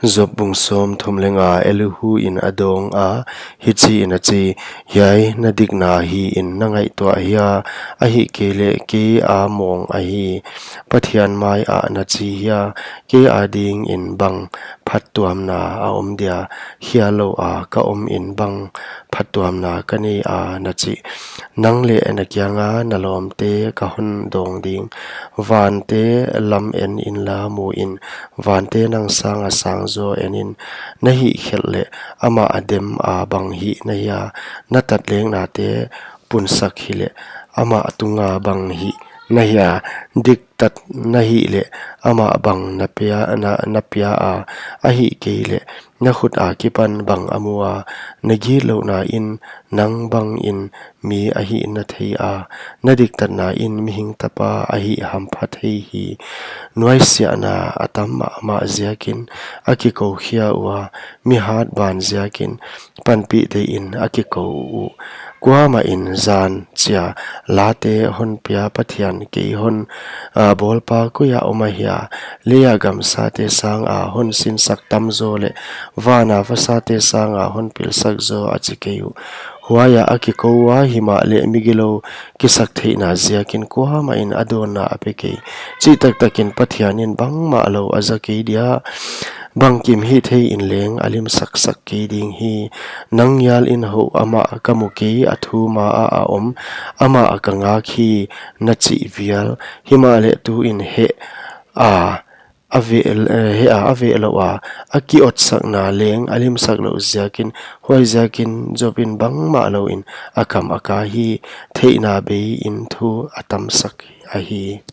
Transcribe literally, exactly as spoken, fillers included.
Job bung sawmthum leh nga. Elihu in a dawng a, hichiin a chi: Hiai na dikna hi'n na ngaihtuah hia? Ahihkeileh kei a mawng ahi. Pathian maiah na chi hia? Kei adingin bang phattuamna a om dia? Khialou a ka om in bang phattuamna ka nei a, na chi. Nang leh na kianga na lawmte ka hon dawng ding. Vante lam en inla mu in, vante nang sanga sang zaw en in. Na hihkhelh leh amah a dem a bang hih na hia? Na tatleknate punsak hileh amah tunga bang hih na hia? Diktat na hihleh amah bang na pia, na, na pia a? Ahihkeileh na khut akipan bang a mu a? Na gitlouhna in nang bangin mi ahih na thei a, na diktatna in mihing tapa ahih hampha thei hi. Nuaisiahna a tam mahmah ziakin a kikou khia ua, mi hat ban ziakin panpih deihin a kikou uh. Kuamahin zan chia late hon pia Pathian kei hon, a, bawlpa koi a om ahia? Leia gamsate sanga hon sinsak tamzaw leh vana vasate sanga hon pilsak zaw a chi kei uh. Huaia a kikou ua, himahleh migilou kisaktheihna ziakin kuamahin a dawnna a pe kei. Chihtaktakin Pathianin bangmahlou a za kei dia? Bangkim hithei in leng a limsaksak kei ding hi. Nang ngial in houh amah ka mu kei, a thu maah a om, amah ka ngak hi, na chih vial. Himahleh tuin heh a, a veh, eh, heh a, a veh lou a, a kiotsakna leng a limsak louh ziakin, huaiziakin Job in bangmahlouin a kam a ka hi. Theihna beiin thu a tamsak ahi.